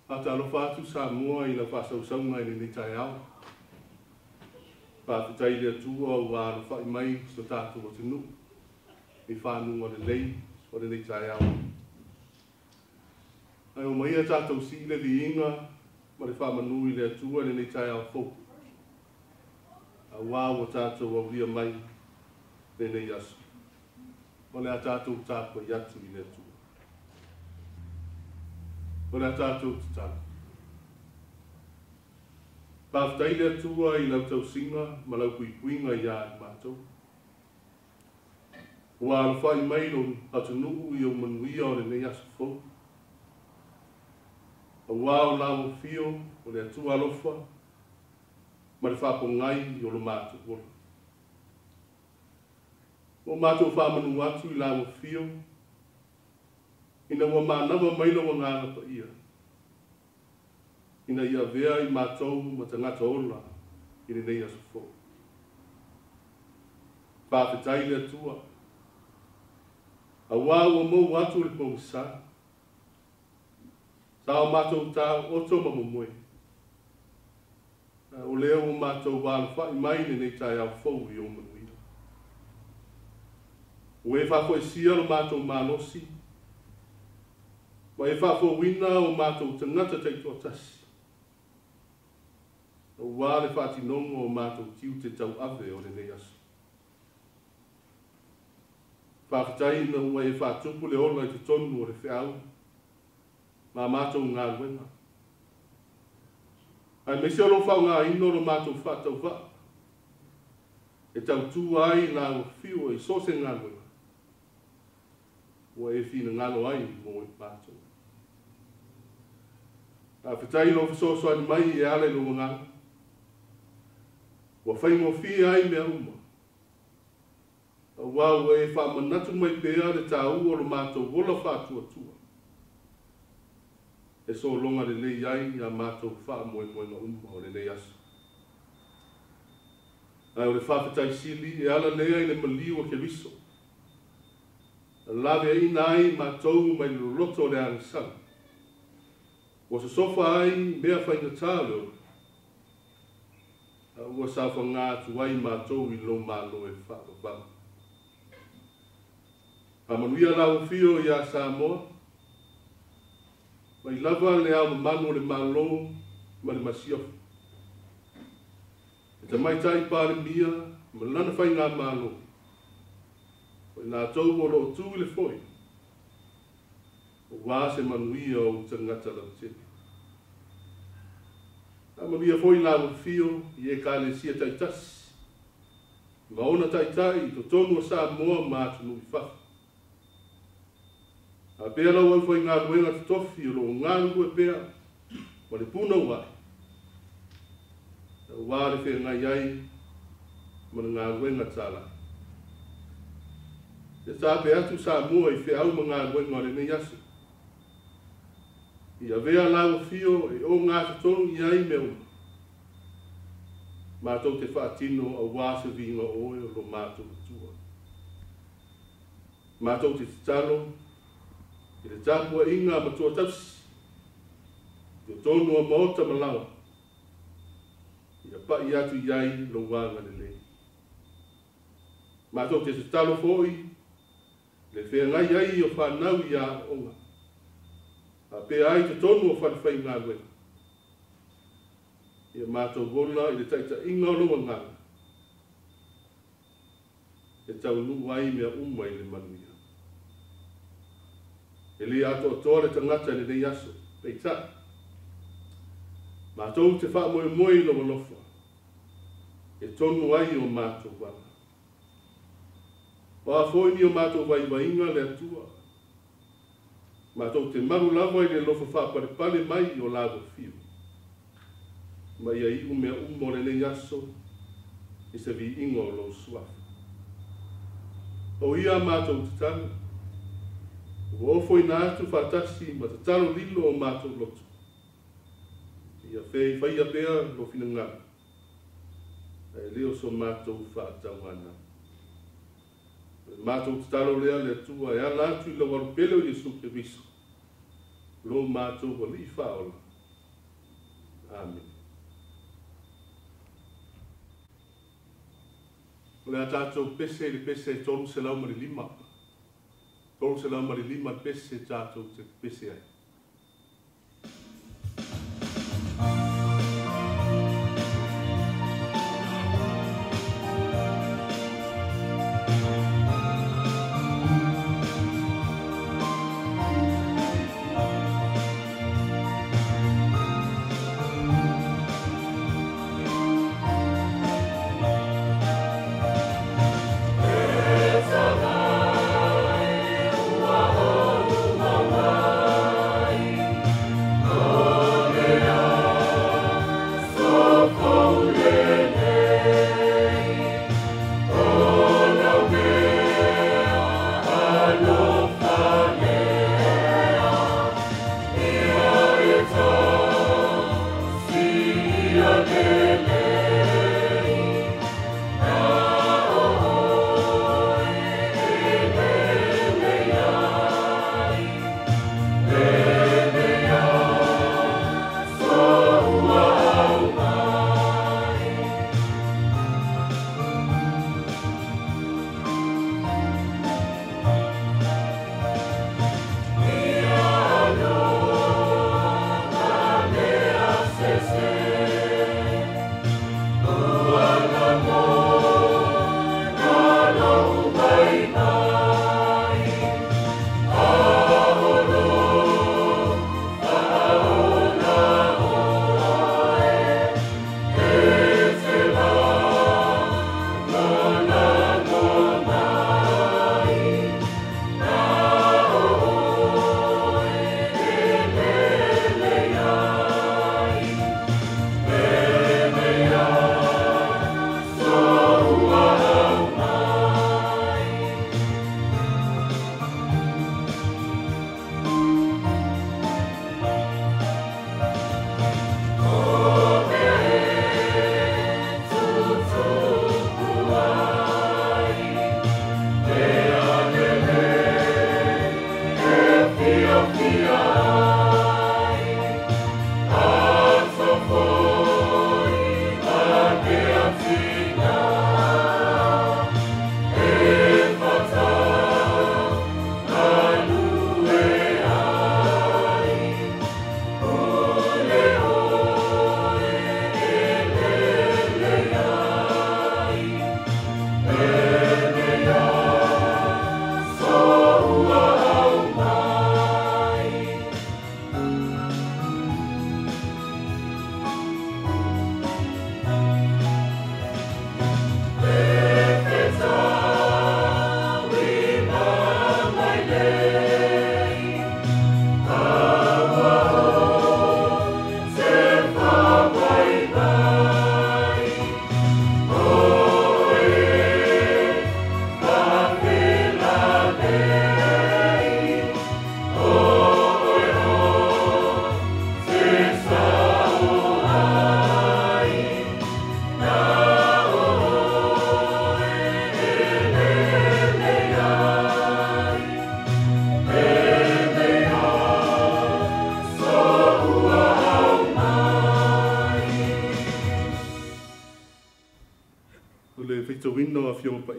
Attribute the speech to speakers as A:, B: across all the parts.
A: Faatalofa atu Samoa i lau faasausauga i lenei taeao. Faafetai i le Atua ua alofai mai so tatou atunuu i fanuga lelei o lenei taeao. Ae omaia tatou sii le viiga ma le faamanu i le Atua i lenei taeao fou, auā ua tatou aulia mai lenei aso. O le a tatou tapuai atu i le Atua. O le a tatou tatalo. Faafetai i le Atua i lau tausiga ma lau puipuiga iā i matou. Ua alofai mai lou atunuu i ou manuia o lenei aso fou. Auā o lau afio o le Atua alofa ma le faapogai o lo matou ola. Ua matou faamanu atu i lau afio ina ua manava mai lou Agaga Paia, ina ia avea i matou ma tagata ola i lenei aso fou. Faafetai i le Atua, auā ua mou atu le pogisa. Sa o matou taooto ma momoe, ae o lea ua matou alofai mai lenei taeao fou i ou manuia. Ua e faafoisia lo matou malosi, ma e faafouina o matou tagata taitoatasi, auā le faatinoga o matou tiute tauave o lenei aso. Faafetai ina ua e faatupu le ola i totonu o le feau ma matou galuega, aemaise o lou faaaogaina o lo matou faatauvaa e tautua ai lau afio i so o se galuega ua e finagalo ai mo i matou. Faafetai i lou fesoasoani mai e ala i lou Agaga, ua faigofie ai mea uma, auā ua e faamanatu mai pea le taua o lo matou ola faatuatua, e sologa lelei ai a matou faamoemoega uma o lenei aso. Ae o le faafetai sili e ala lea i le maliu o Keriso, na laveaiina ai matou mai le loloto o le agasala, ua sosofa ai mea faigata o le ola, a ua saofaga atu ai matou i lou Malo e faavavau. Faamanuia lau afio iā Samoa, mai lava le Ao Mamalu o le Malo ma le Masiofo, le Tamaitai Palemia ma lana faigamalo, o i latou o lo o tu i le foe, auā se manuia o ou tagata lautele. Faamanuia foi lau afio i Ekalesia taitasi ma ona taitai i totonu o Samoa ma atunuu i fafo. Faapea lau aufaigaluega totofi o lo o galulue pea ma le punouai, auā le feagai ai ma le galuega talai. Ia taape atu Samoa i feau ma galuega o lenei aso. Ia avea lau afio e ogatotonu i ai mea uma matou te faatino auā se viiga o oe o lo matou Atua. Matou te tatalo i le tapuaiga a matua tausi i totonu o maota ma laoa, ia pai atu i ai lou agalelei. Matou te tatalo foi le feagai ai o fanau i aoaoga, faapea ai totonu o falefaigaluega. Ia matou ola i le taitaiga o lou Agaga, e taunuu ai mea uma i le manuia. E le atoatoa le tagata i lenei aso, peitai, matou te faamoemoe i lou alofa, e tonu ai o matou ala. O a foi ni o matou vaivaiga le Atua, matou te malu lava i le alofa faapalepale mai o lau afio, ma ia iu mea uma o lenei aso i se viiga o lou Suafa. O ia a matou tatalo, ua ofoina atu faatasi ma tatalo lilo o matou loto, ia feifaia pea lou finagalo, ae le o so matou faatauanau. O le matou tatalo lea le Atua e ala atu i lau alupele o Iesu Keriso, lo matou Alii Faaola. Amene. O le a tatou pese i le pese e 305. 305 pese tatou te pese ai.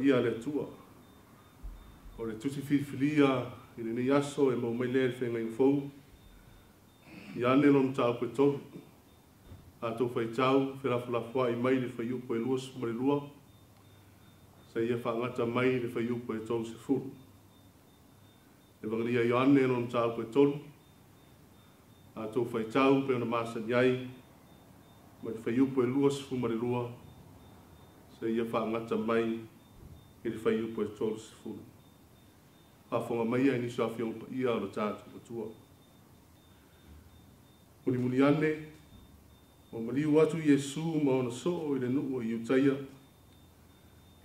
A: Ia le Atua. O le tusi filifilia i lenei aso e maua mai lea i le feagaiga fou. Ioane lona mataupu e 3. A tou faitau felafolafoai mai le fuaiupu e 22, seia faagata mai le fuaiupu e 30. Evangelia Ioane lona mataupu e 3. A tou faitau pe ona masani ai mai le fuaiupu e 22, seia faagata mai i le fuaiupu e 30. Faafofoga mai ai nisi o afioga paia o le tatou Atua. Mulimuli ane, ua maliu atu Iesu ma ona soo i le nuu o Iutaia,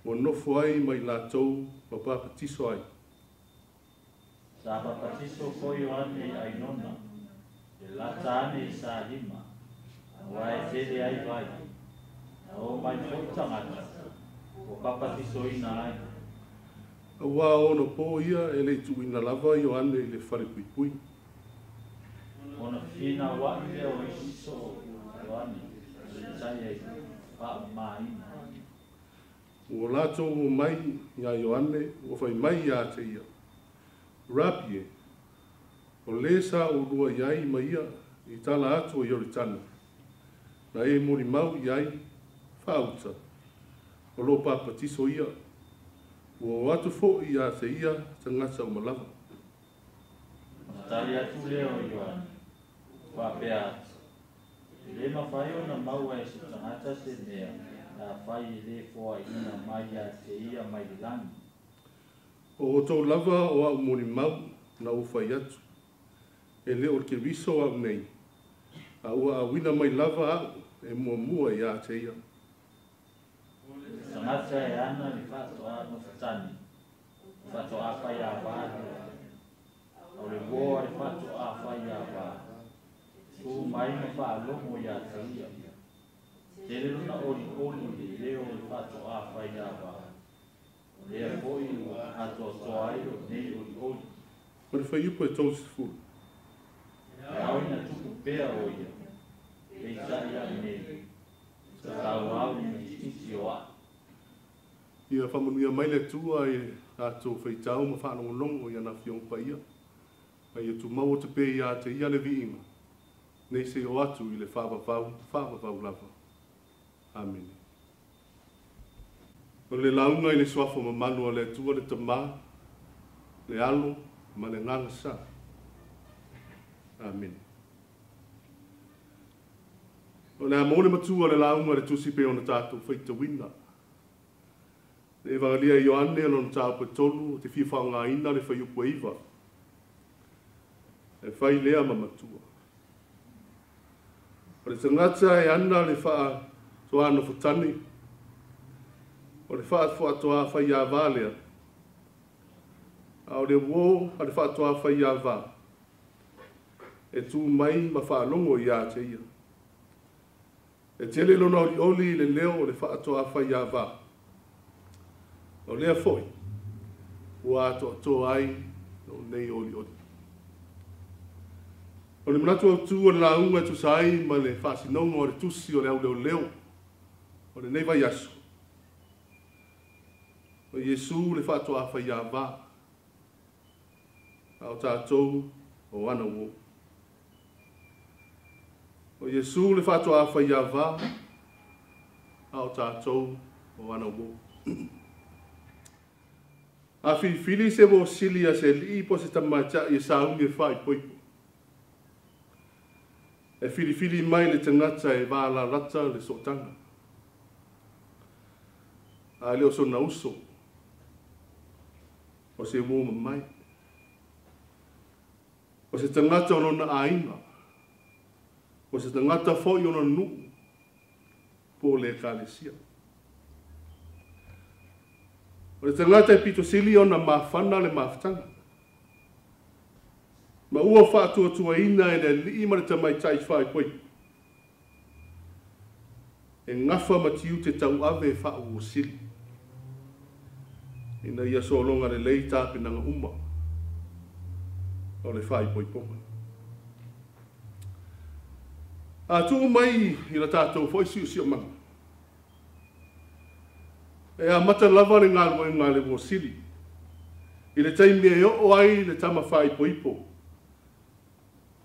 A: ua nofo ai ma i latou ma papatiso ai.
B: Sa papatiso foi Ioane i Ainona, e lata ane i Salima, aua e tele ai vai. Na o mai foi tagata, ua papatisoina ai.
A: Aua ono po ia e le tuuina lava Ioane i le falepuipui.
B: Ona finauai lea o isi soo, Ioane Isaia i le faamamaina.
A: Ua latou omai iā Ioane ua fai mai ia te ia, Rabi e, o lē sa oulua i ai ma ia i tala atu o Ioritana, na e molimau i ai, faauta, o lo o papatiso ia, ua o atu foi ia te ia tagata uma lava.
B: Ona tali atu lea o Ioane, faapea atu, E lē mafai ona maua e se tagata se mea, pe afai e lē foaʻiina mai ia te ia mai le lagi.
A: O outou lava o a'u molimau na ou fai atu, e le o le Keriso a'u nei, a ua auina mai lava a'u e muamua ia te ia.
B: O le tagata e ana le faatoā nofotane, o le faatoā faiāvā lea. A o le uō a le faatoā faiāvā, e tu mai ma faalogo ia te ia. E tele lona olioli i le leo o le faatoā faiāvā, o lea foi ua atoatoa ai lou nei olioli.
A: O le fuaiupu e 30.
B: E ao ina tupu pea o ia, peitai a'u nei, e tatau au ina itiiti o a'u.
A: Ia faamanuia mai le Atua i le tatou faitau ma faalogologo i ana Afioga Paia, ma ia tumau atu pea ia te Ia le viiga, nei seia oo atu i le faavavau faavavau lava. Amene. O le lauga i le suafa mamalu a le Atua le Tamā, le Alo ma le Agaga Sa. Amene. O le a maua le matua o le lauga a le Tusi pei ona tatou faitauina. Le Evagelia a Ioane o lona mataupu e 3, ou te fia faaaogaina le fuaiupu e 9 e fai lea ma matua. O le tagata e ana le faatoā nofotane, o le faatoā faiāvā lea, a o le uō a le faatoā faiāvā, e tu mai ma faalogo ia te ia. E tele lona olioli i le leo o le faatoā faiāvā. O lea foi ua atoatoa ai lou nei olioli. O le manatu autū o le lauga e tusa ai ma le faasinoga o le tusi o le auleoleo o lenei vaiaso, o Iesu le faatoā faiāvā, a o tatou o ana uō. O Iesu le faatoā faiāvā, a o tatou o ana uō. A filifili se uō sili a se alii po o se tamaitai e sauni e faaipoipo, e filifili mai le tagata e valalata le sootaga, a e le o sona uso, o se uō mamae, o se tagata o lona aiga, o se tagata foi o lona nuu po o le ekalesia. O le tagata e pito sili ona mafana le mafutaga, ma ua faatuatuaina e le alii ma le tamaitai faaipoipo, e gafa ma tiute tauave faauo sili, ina ia sologa lelei tapenaga uma o le faaipoipoga. A tuu mai i la tatou foi siosiomaga, e amata lava le galuega a le uo sili i le taimi e oo ai le tama faaipoipo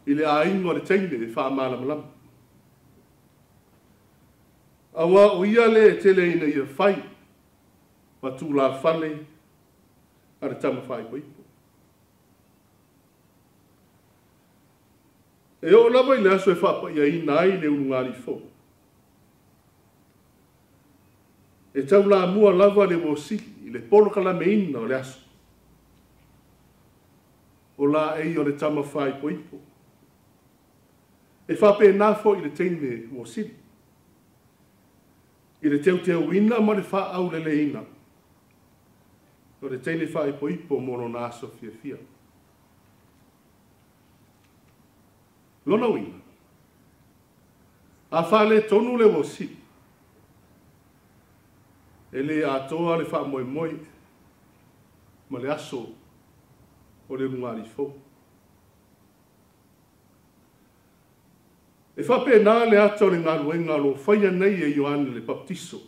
A: i le aiga o le teine e faamalamalama. Auā o ia lea e tele ina ia fai ma tulafale a le tama faaipoipo. E oo lava i le aso e faapaiaina ai le ulugalii fou, e taulamua lava le uo sili i le polokalameina o le aso o laei o le tama faaipoipo. E faapena foi i le teine uo sili, i le teuteuina ma le faaauleleina o le teine faaipoipo mo lona aso fiafia. Lona uiga, a faaletonu le uo sili, e le atoa le faamoemoe ma le aso o le ulugalii fou. E faapena le ata o le galuega o lo o faia nei e Ioane le Papatiso,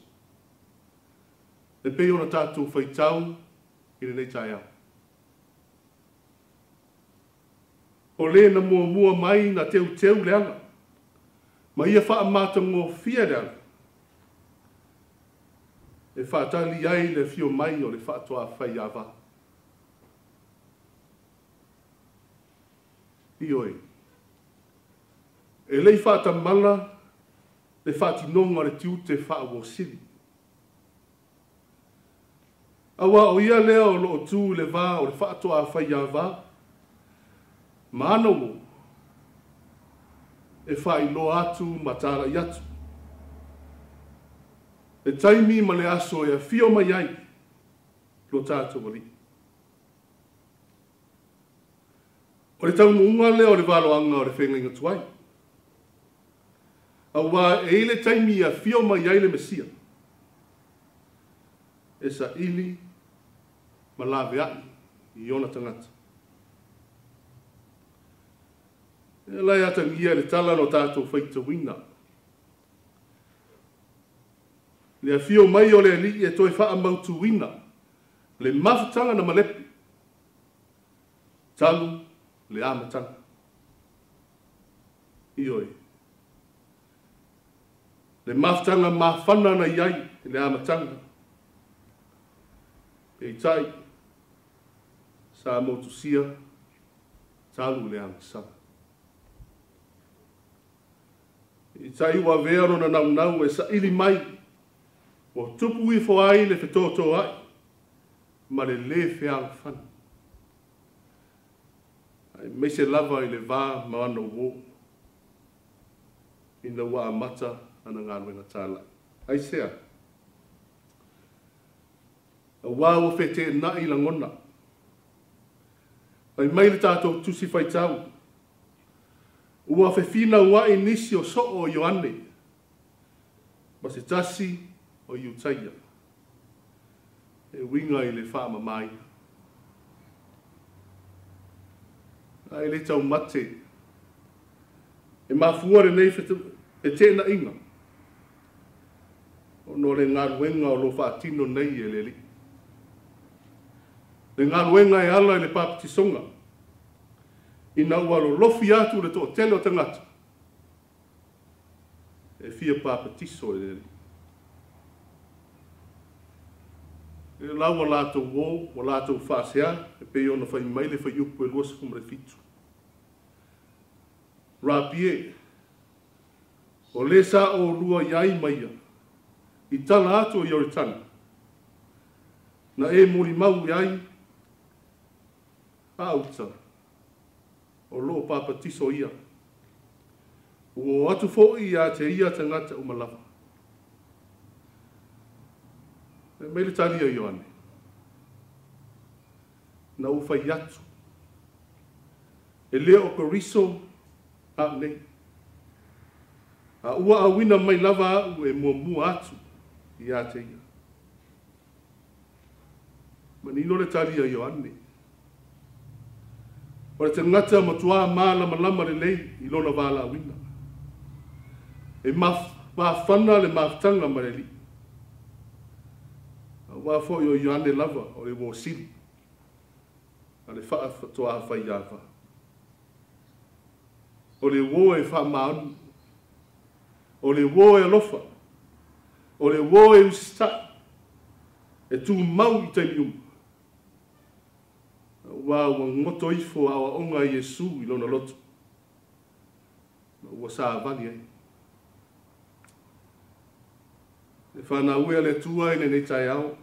A: e pei ona tatou faitau i lenei taeao. O le na muamua mai na teuteu le ala, ma ia faamatagofie le ala, e faatali ai le afio mai o le faatoafaiava. Ioe, e le i faatamala le faatinoga o le tiute faauosili. Auā o ia lea o lo o tu i le va o le faatoafaiava ma ana uo e faailoa atu ma talai atu le taimi ma le aso e afio mai ai lo tatou Alii. O le taunuuga lea o le valoaga o le feagaiga tuai. Auā e i ai le taimi e afio mai ai le Mesia, e saili ma laveai i ona tagata. E ala e atagia i le tala na tatou faitauina. Le afio mai o le Alii e toe faamautuina le mafutaga na malepe talu le amataga. Ioe, le mafutaga mafana na i ai i le amataga. Peitai, sa motusia talu le agasala. Peitai ua avea lona naunau e saili mai, ua tupu ifo ai le fetotoai ma le lē fealofani. Aemaise lava i le va ma ana uo, ina ua amata ana galuega talai. Aisea? Auā ua feteenai lagona. Fai mai le tatou tusi faitau, ua fefinauai nisi o soo o Ioane ma se tasi o Iutaia e uiga i le faamamaina. Ae le taumate e mafua lenei feteenaiga ona o le galuega o lo o faatino nei e le Alii. Le galuega e ala i le papatisoga, ina ua lolofi atu le toatele o tagata e fia papatiso e le Alii. E la ua latou o, ua latou faasea, e pei ona fai mai le fuaiupu e 27. Rapi e, o le sa oulua i ai ma ia, i tala atu o Ioritana, na e molimau i ai, a uta, o lo o papatiso ia. Ua o atu foi ia te ia tagata uma lava. Fai mai le tali a Ioane, na ou fai atu, e le o Keriso a'u nei, a ua auina mai lava a'u e muamua atu ia te ia. Manino le tali a Ioane. O le tagata matuā malamalama lelei i lona valaauina. E mafana le mafutaga ma le Alii. Auā foi o Ioane lava o le uo sili a le faatoafaiava. O le uo e faamaoni, o le uo e alofa, o le uo e usitai, e tumau i taimi uma. Auā ua goto ifo aoaoga a Iesu i lona loto, ma ua savali ai. Le fanau e a le Atua i lenei taeao,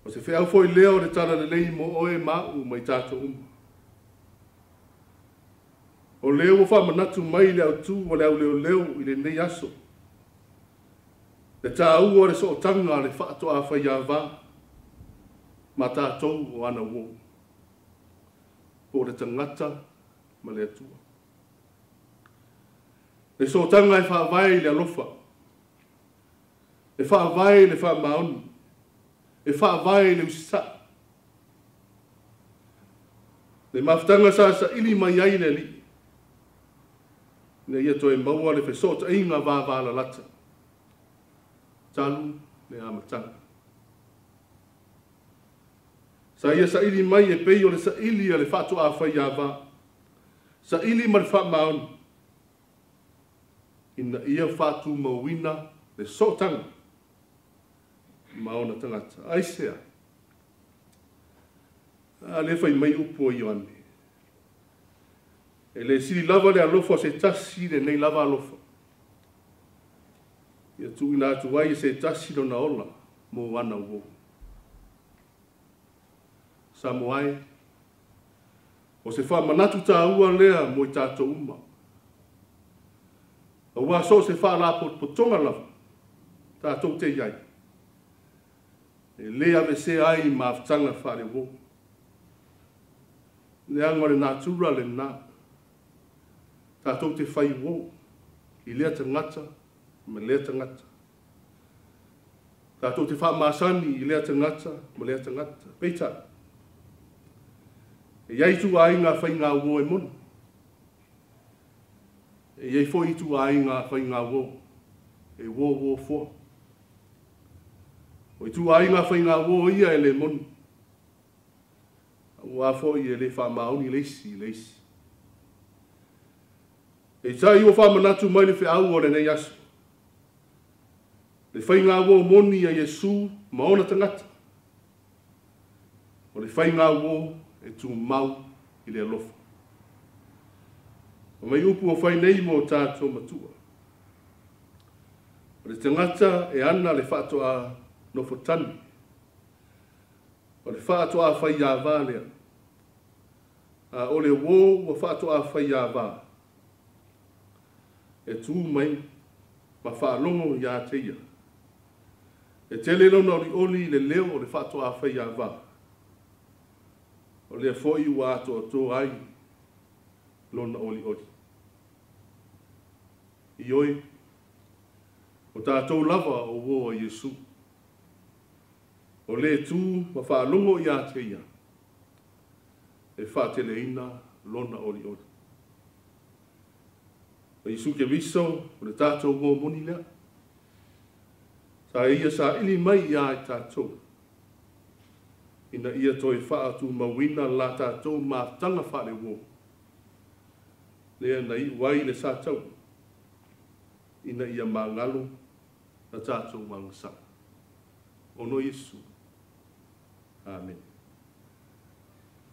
A: o se feau foi lea o le talalelei mo oe ma a'u ma i tatou uma. O lea ua faamanatu mai le autū o le auleoleo i lenei aso, le tāua o le sootaga a le faatoafaiava ma tatou o ana uo, po o le tagata ma le Atua. Le sootaga e faavae i le alofa, e faavae i le faamaoni, e faavae i le usitai. Le mafutaga sa saili mai ai le Alii, Ina ia toe maua le fesootaiga vavalalata talu le amataga. Sa ia saili mai e pei o le saili a le faatoafaiava, saili ma le faamaoni, ina ia faatumauina le sootaga ma ona tagata. Aisea? A le fai mai upu o Ioane, e le sili lava le alofa o se tasi lenei lava alofa, ia tuuina atu ai e se tasi lona ola mo ana uo. Samoa e, o se faamanatu tāua lea mo i tatou uma. Auā so o se faalapotopotoga lava tatou te i ai, e lē avesea ai mafutaga faale-uo. Leaga o le natura lenā, tatou te fai uō i lea tagata ma lea tagata. Tatou te faamasani i lea tagata ma lea tagata. Peitai, e i ai ituaiga faiga uo e moni. E i ai foi ituaiga faiga uo e uōuō foa. O ituaiga faiga uo ia e le moni. Auā foi e le faamaoni le isi i le isi. Peitai ua faamanatu mai le feau o lenei aso, le faiga uo moni a Iesu ma ona tagata, o le faiga uo e tumau i le alofa. O mai upu o fai nei mo tatou matua. O le tagata e ana le faatoa nofotane, o le faatoa faiavā lea, a o le uo ua faatoa faiavā, e tu mai ma faalogo iā te ia. E tele lona olioli i le leo o le faatoa faiavā, o lea foi ua atoatoa ai lona olioli. Ioe, o tatou lava o uo a Iesu, o le tu ma faalogo iā te ia, e faateleina lona olioli. O Iesu Keriso o le tatou uo moni lea, sa ia saili mai iā i tatou, ina ia toe faatumauina la tatou mafutaga faale-uo, lea na iu ai le sataua, ina ia magalo la tatou agasala. Ono Iesu. Amene.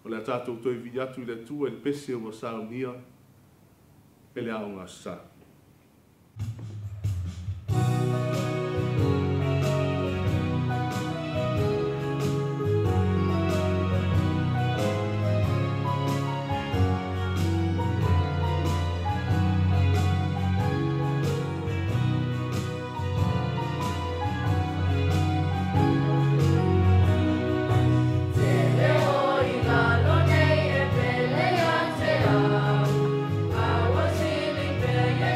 A: O le a tatou toe vii atu i le Atua i le pese ua saunia e le Aoga Aso Sa.
C: Tele o i lalo nei e pele ia te au, a ua sili pea.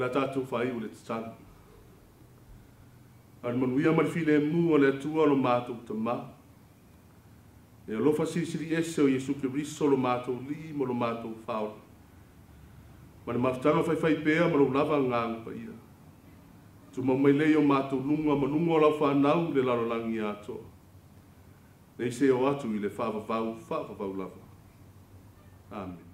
A: O le a tatou faaiu i le tatalo. A o le manuia ma le filemu o le Atua lo matou Tamā, le alofa silisili ese o Iesu Keriso lo matou Alii ma lo matou Faaola, ma le mafutaga faifaipea ma lou lava Agaga Paia, tumau mai lea i o matou luga ma luga o lau fanau i le lalolagi atoa, nei seia oo atu i le faavavau faavavau lava. Amene.